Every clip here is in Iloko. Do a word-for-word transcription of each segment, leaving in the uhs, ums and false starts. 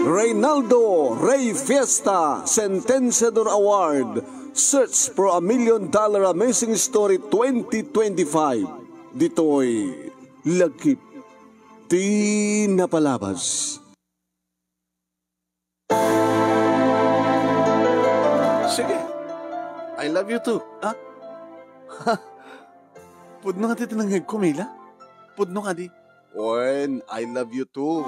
Reynaldo Rey Fiesta Sentenciador Award, Search for a Million Dollar Amazing Story twenty twenty-five. Ditoy Lagip ti Napalabas. Sige. I love you too, ha? Pudno nga ti tinengngegko, Mila? Pudno kadi? Wen, I love you too.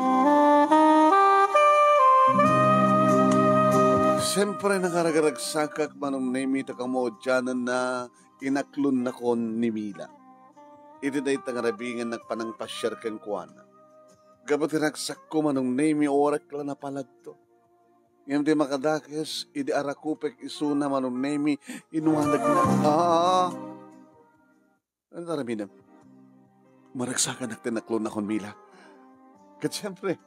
Siyempre, nakaragaragsakak, Manong Nemi, ta kamudiananna, inaklonnakon ni Mila. Iti dayta nga rabingan, nagpanangpasiar kenkuana. Gapu ti ragsakko, Manong Nemi, uray la napalagto. Ngem ti makadakes, idi arakupek isuna, Manong Nemi, inwanagna. Ah! Ano aramidem? Maragsakanak ti inaklonnakon, Mila. Ket siyempre,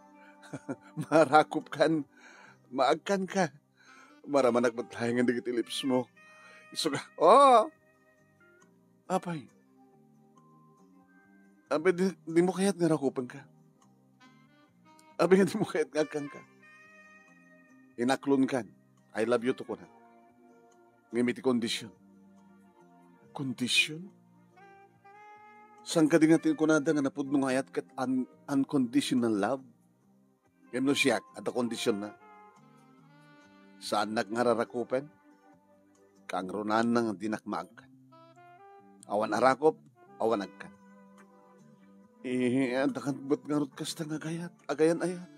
marakupkan, maagkanka. Maramanak met laeng dagiti lips mo. Isuga, oh! Apay, apay, di, dimo kayat nga rakupenka? Apay nga dimo kayat nga agkanka? Inaklonkan. I love you to kuna. Ngem iti kondisyon. Kondisyon? Saan kadi nga ti kunada nga napudno nga ayat ket un-, unconditional love? Ngem no siak, adda kondisionna. Saannak nga rarakupen? Kangrunanna nga dinak maagkan. Awan arakop, awan agkan. Eh, adda kan met ngarud kasta nga agayat, agayan-ayat.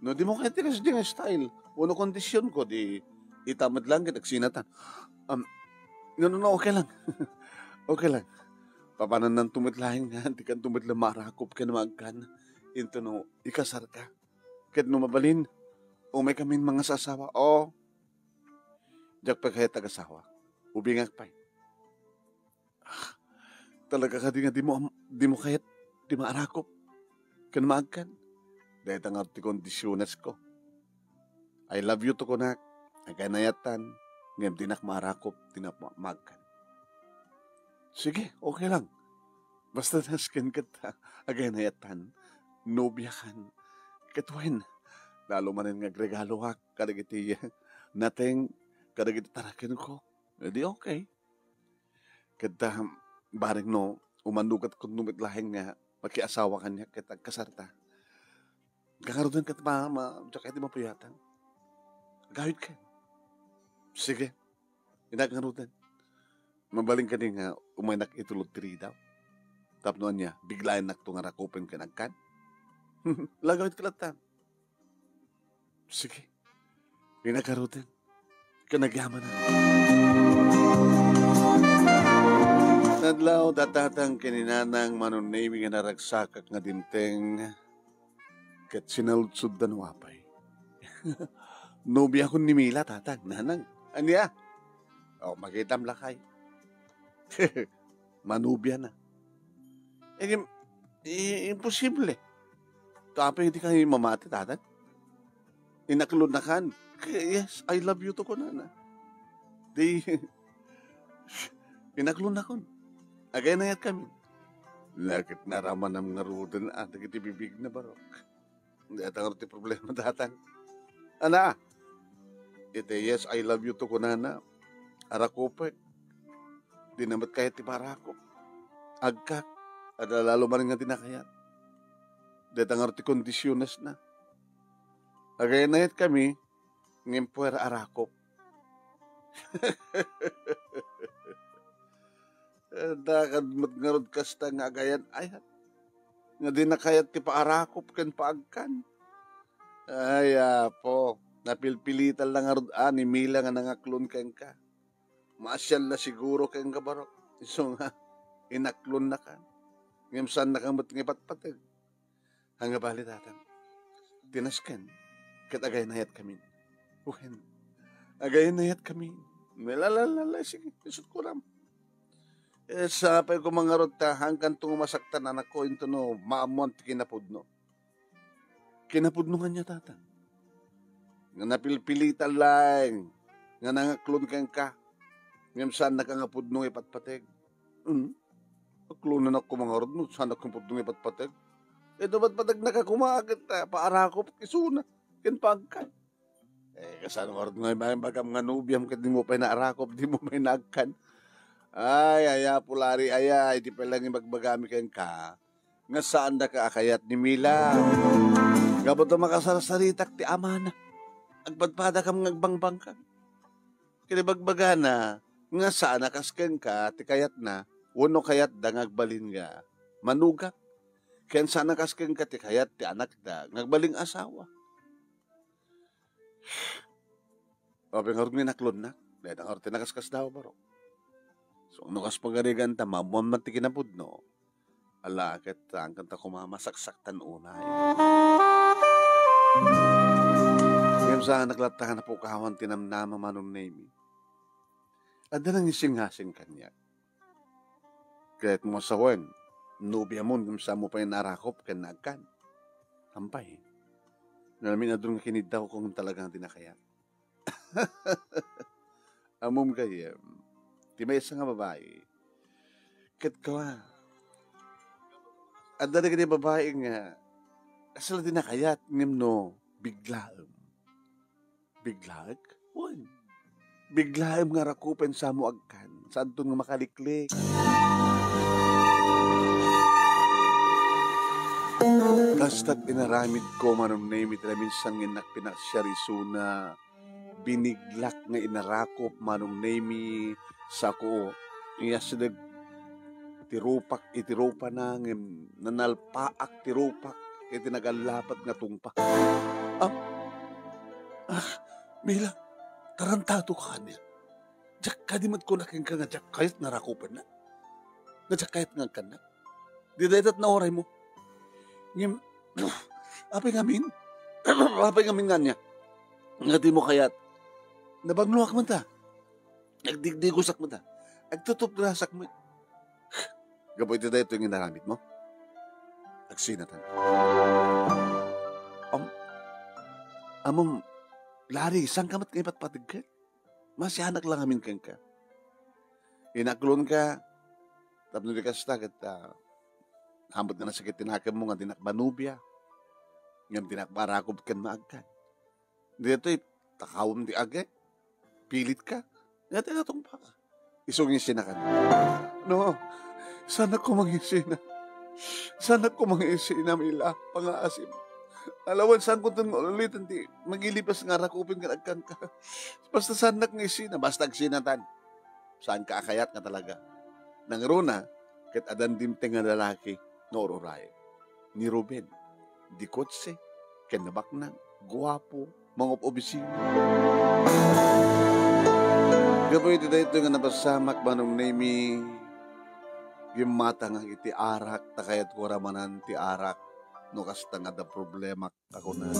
No, dimo kayat ti kasdi nga style. Wenno kondisyon ko, di ita met lang ket agsinatan. Um, no, no, no, okay lang. Okay lang. Papanannanto met laeng nga, dikanto met lang maarakop ken maagkan. Intono, ikasarka. Ket no mabalin, umay kamin mangasasawa. O, diak pay kayat agasawa. Ubingak pay. Ah, talaga kadi nga dimo am-, dimo kayat ti maarakop ken maagkan? Dayta nga ti kondisionesko. I love you to kunak, agayan-ayatan, ngem dinak maarakop, dinak ma-, maagkan. Sige, okay lang. Basta nasken ket, ah, agayan-ayatan, nobiakan. Ket wen, lalo manen nga agregaloak kadagiti nateng kadagiti tarakenko. Eh, di okay. Ket, ah, bareng no, umano ket kunno met laeng nga makiasawa kaniak ket agkasarta. Kangaruden ket ma-, ma-, diak kayat ti mapuyatan. Agayod ken. Sige. Innak ngaruden. Mabalin kadi nga umaynak itulod ti ridaw? Tapno ania, biglaennakto nga rakupen ken agkan? Lagawit ka latta. Sige. Innak ngaruden. Ken agyamanak. Nadlaw da tatang ken ni nanang Manong Nemi nga naragsakak nga dimteng. Ket sinaludsodda no apay. Nobiakon ni Mila, tatang, nanang. Ania? O, makitam lakay. Manobiana. Eh, im-, i-, imposible. Tapno dikay mamati, tatang. Inaklonnakan. Kaya, "Yes, I love you," to kunana. Di, inaklonnakon. Agayan-ayat kami. Ket naramanam ngaruden, ah, dagiti bibigna, barok. Dayta ngarud ti problema, tatang. Ana, iti "Yes, I love you" to kunana, arakupek. Dina met kayat ti parakop. Agkak, adda lalo manen nga dina kayat. Dayta ngarud ti kondisionesna. Agayan-ayat kami, ngem puera arakop. Adda kad met ngarud kasta nga agayan-ayat. Nga dina kayat ti paarakop ken paagkan. Ay, Apo, napilpilitan la ngarud a ni Mila nga nangaklon kenka. Maasian la siguro kenka, barok. Isu nga, inaklonnakan. Ngem saannaka met nga ipatpateg. Ania bali, tatang? Ti nasken, ket agayan-ayat kami. Wen, agayan-ayat kami. Lalalala, sige, isut ko ram. Eh, sapay ko mangarod ta, haankanto nga masaktan, anakko, intono maammoan ti kinapudno. Kinapudno nga ania, tatang? Nga napilpilitan laeng nga nangaklon kenka, ngem saannaka nga pudno nga ipatpateg. Hmm? Aklonanakto mangarod no saannak nga pudno nga ipatpateg. Ket no patpategnaka koma ket, ah, paarakop isuna ken paagkan. Eh, kasano ngarud nga imbagam nga nobiam ket dimo pay naarakop, dimo pay naagkan? Ay, ay, Apo Larry, aya, iti pay lang ibagbagami kenka nga saandaka a kayat ni Mila. Gapu ta makasarsaritak ti amana. Agpadpadakam nga agbangbangkam. Ket ibagbagana nga saan a kas kenka ti kayatna, wenno kayatda nga agbalin nga manugak, ken saan a kas kenka ti kayat ti anakda nga agbalin nga asawa. Apay ngarud nga inaklonnak? Dayta ngarud ti nakaskasdaaw, baro. So, no kas pagarigan ta, maammoan man ti kinapudno, ala, ket saan kanta koma masaksaktan unay. Ngem saanak latta nga napukawan ti namnama, Manong Nemi. Adda nangisingasing kaniak. Ket mo sawen, nobiamon ngem saanmo pay naarakop ken naagkan. Ampay. Nalamin-adun nga kiniddaw ko ngem talaga nga di nakayat. Ammom gayem, ti maysa nga babai, ket kua, adda dagiti babai nga kasla di nakayat ngem no biglaem. Biglaek? Wen, biglaem nga rakupen samo agkan, saanton nga makaliklik. Kasta't inaramidko, Manong Nemi, ti naminsan nga innak pinaksiar isuna, biniglak nga inarakop, Manong Nemi, sako, nga asideg ti rupak iti rupana, ngem nanalpaak ti rupak iti nagallapat nga tungpa. Ah? Ah, Mila, tarantado ka kaniak. Diak kadi met kuna kenka nga diak kayat nga rakupenna? Nga diak kayat nga agkanna? Di dayta ti nauraymo. Ngem, apay ngamin? Apay ngamin nga ania? Nga dimo kayat? Nabangloak man ta. Nagdigdigosak man ta. Agtutupdrasak man. Gapu iti daytoy nga inaramidmo, agsinatan. Am-, ammom, Larry, saanka met nga ipatpateg ket? Masianak lang amin kenka. Inaklonka, tapno di kasta ket, ah, ammok nga nasakit ti nakemmo nga dinak manobia, ngem dinak maarakop ken maagkan. Daytoy, takawem ti agi, pilitka, nga ti natungpaka. Isu nga isinakan. No, saanak koma nga isina. Saanak koma nga isina, Mila, pangaasim. Alawen, saankonton nga uliten ti magilipas nga arakupen nga agkanka. Basta saanak nga isina, basta agsinatan. Saanka a kayat nga talaga. Nangruna, ket addan dimteng nga lalaki nga ur-urayen. Ni Ruben, di kotse, ken nabaknang, guapo, mangob-obisina. Gapu iti daytoy nga napasamak, Manong Nemi, gimmatangak iti arak, ta kayatko ramanan ti arak, no kasta nga adda problemak, a kuna.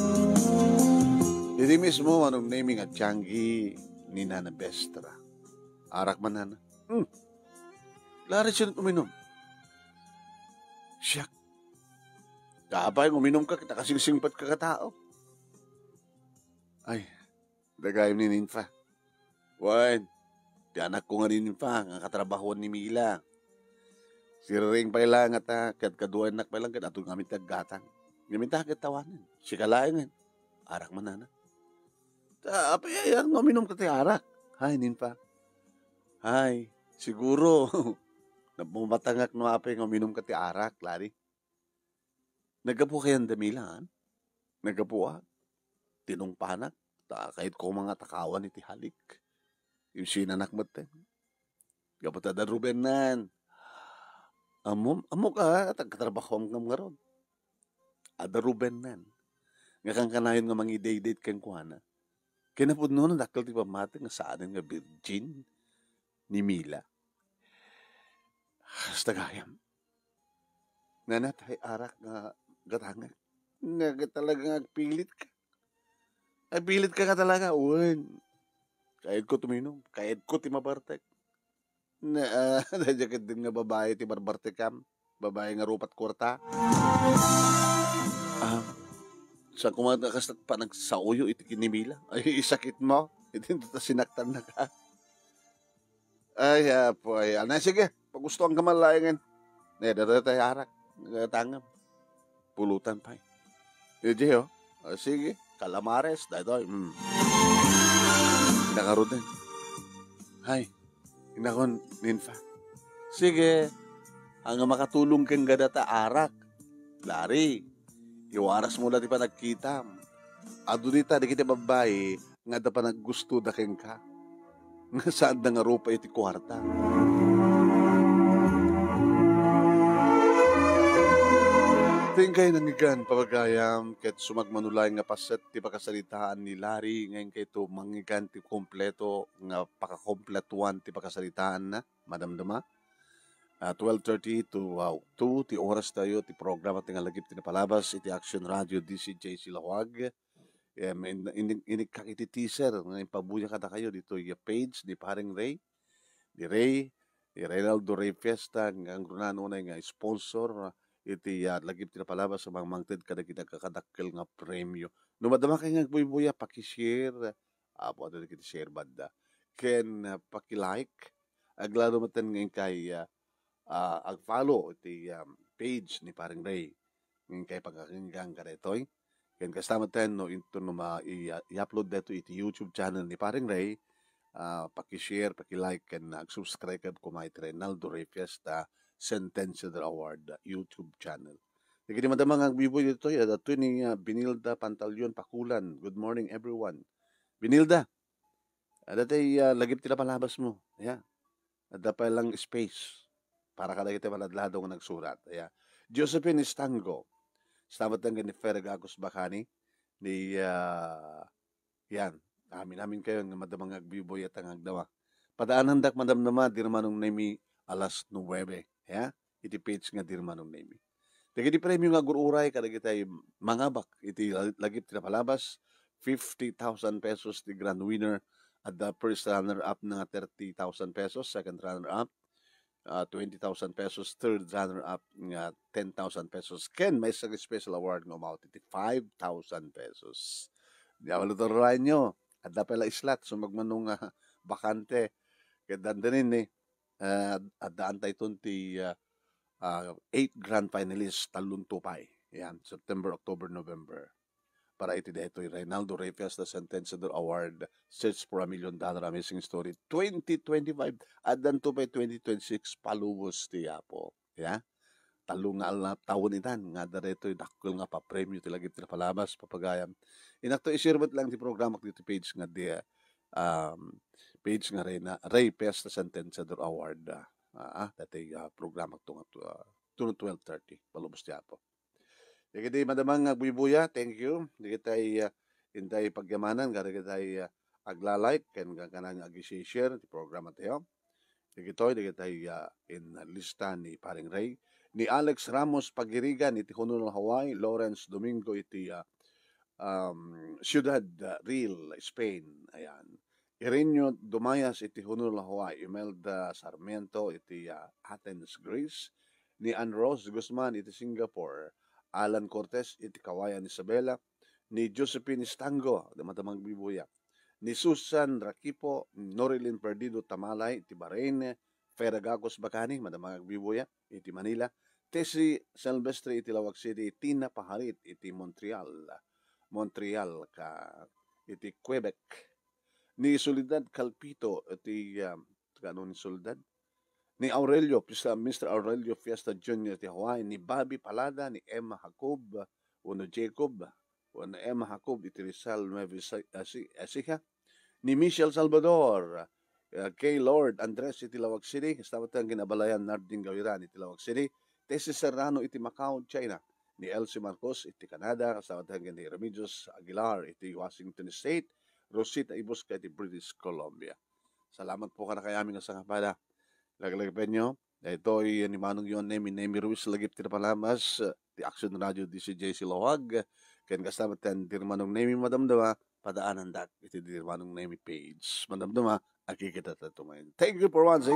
Idi mismo, Manong Nemi, nga tianggi ni Nana Bestra. Arak man, Nana. Hmm. Klaro, sino uminom? Siak. Apay nga uminumka, ket nakasingsingpet ka a tao. Ay, dagayem ni Ninfa. Wen, ti anakko nga ni Ninfa, nga katrabahoan ni Mila. Siriring pay laeng ngata, kadkaduaennak pay laeng, ket adu ngamin ti aggatang. Ngamin ta ket awanen. Sika laengen. Arak man, Nana. Ta, apay aya nga uminumka ti arak? Hay, Ninfa. Hay, siguro, napamatangak no apay nga uminumka ti arak, Larry. Naggapu kayan da Mila, han? Naggapuak. Tinungpanak, ta kayatko koma nga atakawan iti halik. Insinanak metten. Gapu ta adda Rubennan. Ammom, ammoka, ta agkatrabahoam ngarud. Adda Rubennan. Nga kankanayon nga mangi-date-date kenkuana. Kinapudno, dakkel ti pammati nga saanen nga virgin ni Mila. Hasta gayam. Nanat, hay arak nga gatangek. Nga talaga nga agpilitka. Agpilitka nga talaga, wen. Kayatko ti uminom. Kayatko ti mabartek. Na, ah, nadya ketdin nga babai ti barbartekam. Babai nga rupat kuarta. Ah, saan koma nga kasta panagsauyo iti kinimila? Ay, isakit mo. Iti ta sinaktannaka. Ay, apo, ay. Anay, sige. Pagustuan ka man laengen. Ne, dada tayo arak. Tangam. pulutan pay. Idiay, o. O, sige, calamares, daytoy. Mm. Nakaruden. Hay, inakon, Ninfa. Sige, ania makatulong kenka dayta arak. Larry, iwarasmo la ti panagkitam. Adu dita, dagiti babbai nga adda panaggustoda kenka. Nga saanda nga rupay iti kuarta. Ti inkay nangngegan, papagayam, ket sumagmamano laeng nga paset ti pakasaritaan ni Larry, nga inkayto mangngeg ti kompleto nga pakakompletuan ti pakasaritaanna, madamdama. Ah, twelve thirty to, wow, two ti oras tayo, ti programa ti nga lagip ti napalabas iti Action Radio D C J C Laoag. Em, in-, in-, inikkak iti teaser nga impabuya kadakayo ditoy page ni Pareng Ray. Ni Ray, ni Reynaldo Ray Fiesta, nga angrunan unay nga sponsor, ah, iti, ah, lagip ti napalabas a mangted kadagiti agkakadakkel nga premio. No madama kay nga agbuybuya, paki-share, apo, adda dagiti share banda. Ken, ah, paki-like, aglalo met nga inkay, ah, ah, ag-follow iti, um, page ni Pareng Ray. Nga inkay pagkakenggan kadaytoy. Ken kasta met no inton no ma-, i-, i-upload daytoy iti YouTube channel ni Pareng Ray, ah, paki-share, paki-like, ken ag-subscribe koma iti Reynaldo Ray Fiesta Sentencia del Award YouTube channel. Dagiti madama nga agbuybuya ditoy, adda ditoy ni, ah, Binilda Pantaleon Pakulan. Good morning, everyone. Binilda, adda tay, ah, lagip ti napalabas mo. Yeah. Adda pay lang space para kadagiti maladlado nga nagsurat. Aya. Josephine Estango. Salamat lang ni Fergagos Bacani. Ni, ah, yan. Amin-amin kayo nga madama nga agbuybuya ta nga agdama. Padaanandak madamdama, Dirmanong Nemi, alas nuebe. Ya? Iti page nga Dirmanong Nemi. Dagiti premio nga agur-uray kadagiti mangabak iti la-, lagip ti napalabas, fifty thousand pesos ti grand winner, adda first runner-up nga thirty thousand pesos, second runner-up, ah, twenty thousand pesos, third runner-up nga ten thousand pesos, ken maysa nga special award nga umawat iti five thousand pesos. Diablo, torrayo, adda pay la slot, sumagmamano nga bakante, ket dandanin ni, ah, addaan tayton ti, ah, ah, eight grand finalists, tallon tupay. Yan, September, October, November. Para iti daytoy Reynaldo Ray Fiesta Sentencia del Award, Search for a Million Dollar Amazing Story twenty twenty-five. Addanto pay twenty twenty-six, palubos ti Apo. Ya? Tallo nga ala-, tawen itan nga adda daytoy dakkel nga papremio ti lagip ti napalabas, papagayam. Inakto i-share met lang ti programak dito page nga di, um, page nga Reyna, Ray Fiesta Sentencia del Award. Ah, ah, dati, ah, programak to nga to, ah, to twelve thirty, palubos ti Apo. Dagiti madama nga agbuybuya, thank you. Dagiti, ah, intay pagyamanan, kadagiti, ah, agla-like, ken kanan ag-share ti programa tayo. Dagitoy, dagiti, ah, in lista ni Pareng Ray. Ni Alex Ramos Pagirigan iti Honolulu, Hawaii, Lawrence Domingo iti, ah, um, Ciudad, ah, Real, Spain. Ayan. Ireneo Dumayas iti Honolulu, Hawaii, Imelda Sarmiento iti, ah, Athens, Greece, ni Ann Rose Guzman iti Singapore, Alan Cortez iti Kawayan Isabela, ni Josephine Estango, madama nga agbuybuya, ni Susan Rakipo, Norilyn Perdido Tamalay iti Bahrain, Feragacos Bacani, madama nga agbuybuya, iti Manila, Tessie Silvestre iti Laoag City, Tina Paharit iti Montreal, Montreal ka iti Quebec, ni Soledad Calpito iti, ah, kaano ni Soledad? Ni Aurelio, Pis-, ah, Mister Aurelio Fiesta Junior iti Hawaii, ni Bobby Palada, ni Emma Jacob, wenno Jacob, wenno Emma Jacob iti Rizal, Nueva Ecija, ah, si-, Ecija, ni Michelle Salvador, ah, Gaylord Andres iti Laoag City, kasta met ken ni Abalayan Nardin Gawiran iti Laoag City, Tessie Serrano iti Macau, China, ni Elsie Marcos iti Canada, kasta met ken ni Remedios Aguilar iti Washington State, Rosita Ibusca iti British Columbia. Salamat po kadakayo amin nga sangapada. Laglagipenyo, daytoy ni Manong Yon Nemi, Nemi Ruiz, lagip ti napalabas, ti Action Radio D C J C Laoag, ken kasta met ti Manong Nemi, madamdama, padaanandak iti Manong Nemi page. Madamdama, agkikita tayo tumayen. Thank you for watching.